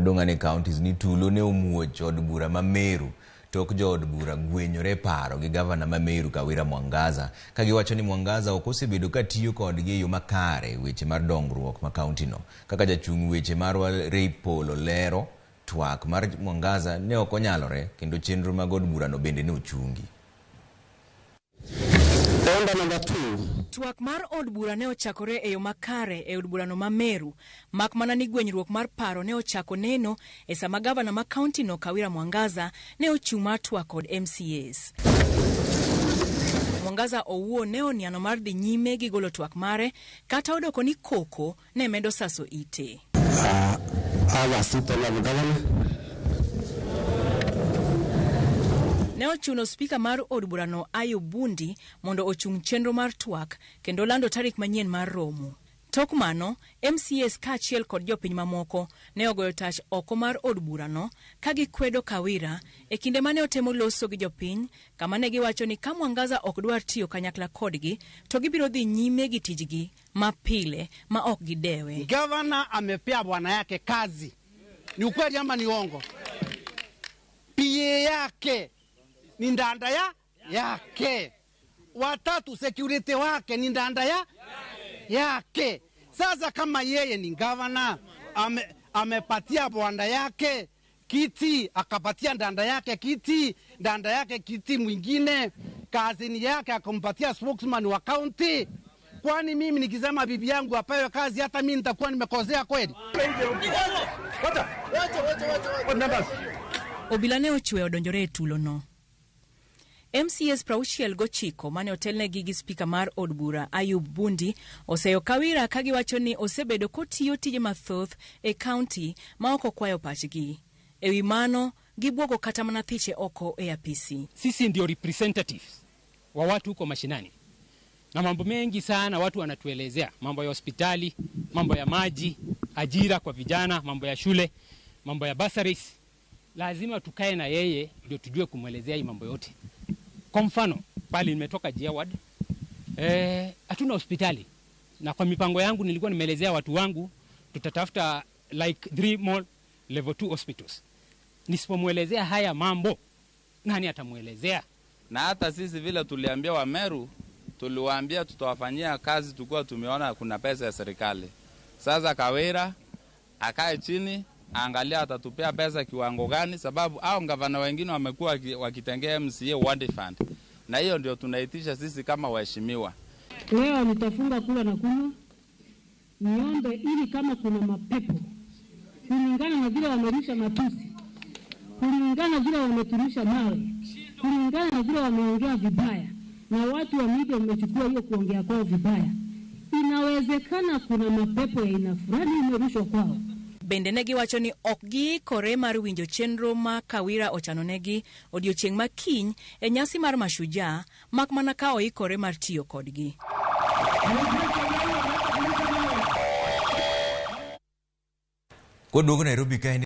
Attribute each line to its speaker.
Speaker 1: Wadong' ane counties ni tulo ne omuoch od bura ma Meru tok jood bura gwenyore paro gi gavana ma Meru Kawira Mwangaza ka giwacho ni Mwangaza ok osebedo ka tiyo kodgi e yo makare weche mar dongruok ma kaunti no. Kaka jachung' weche marwa Ray Polo lero, twak mar Mwangaza ne ok onyalore kendo chenro mag od burano bende ne ochungi.
Speaker 2: Order number 2.
Speaker 3: Twak mar od bura ne ochakore e yo makare e od burano ma Meru, mak mana ni gwenyruok mar paro ne ochako neno e sama gavana ma kaunti no Kawira Mwangaza ne ochung' mar twak kod MCAs. Mwangaza owuon ne oniano mar dhi nyime gi golo twak mare kata odoko ni koko ne medo saso ite.
Speaker 2: Have a seat, Honorable Governor.
Speaker 3: Ne ochuno spika mar od burano Ayub Bundi mondo ochung chenro mar twak kendo lando tarik manyien mar romo. Tok mano, MCAs kaachiel kod jopiny mamoko ne ogoyo tach oko mar od burano ka gikwedo Kawira e kinde mane otemo loso gi jopiny kama ne giwacho ni ka Mwangaza ok dwar tiyo kanyakla kodgi to gibiro dhi nyime gi tijgi mapile ma ok gidewe.
Speaker 4: Gavana amepea bwana yake kazi, ni ukweli ama ni uongo? PA yake ni ndanda ya yake, watatu security wake ni ndanda ya yake. Sasa kama yeye ni gavana amepatia bwana yake kiti, akapatia ndanda yake kiti, ndanda yake kiti mwingine, kazini yake akampatia spokesman wa county. Kwani mimi nikisema bibi yangu apewe kazi, hata mimi nitakuwa nimekosea kweli?
Speaker 3: Obila ne ochwe odonjore e tulono. MCAs 69 mane otelnegi gi spika mar od bura Ayub Bundi oseyo Kawira ka giwacho ni osebedo kotiyo tije mathoth e kaunti ma ok okwayo pachgi. E wi mano, gibwogo kata mana thiche oko e apisi.
Speaker 5: Sisi ndio representatives wa watu huko mashinani, na mambo mengi sana watu wanatuelezea, mambo ya hospitali, mambo ya maji, ajira kwa vijana, mambo ya shule, mambo ya bursaries. Lazima tukae na yeye ndio tujue kumwelezea hii mambo yote. Kwa mfano, pale nimetoka Jia Ward, hatuna hospitali, na kwa mipango yangu nilikuwa nimeelezea watu wangu tutatafuta like 3 more level 2 hospitals. Nisipomwelezea haya mambo, nani atamwelezea?
Speaker 6: Na hata sisi vile tuliambia wa Meru, tuliwaambia tutawafanyia kazi tukiwa tumeona kuna pesa ya serikali. Sasa Kawira akae chini, angalia atatupea pesa kiwango gani, sababu hao gavana wengine wamekuwa wakitengea MCA Ward Fund. Na hiyo ndio tunaitisha sisi kama waheshimiwa.
Speaker 7: Leo nitafunga kula na kunywa, niombe ili kama kuna mapepo, kulingana na vile wamerusha matusi, kulingana na vile wameturusha mawe, kulingana na vile wameongea vibaya, na watu wa media wamechukua hiyo kuongea kwao vibaya, inawezekana kuna mapepo ya aina fulani imerushwa kwao.
Speaker 3: Bende ne giwacho ni ok giikore mar winjo chenro ma Kawira ochanonegi odiochieng' ma kiny e nyasi mar Mashujaa, mak mana ka oikore mar tiyo kodgi.
Speaker 1: Koduogo Nairobi kae.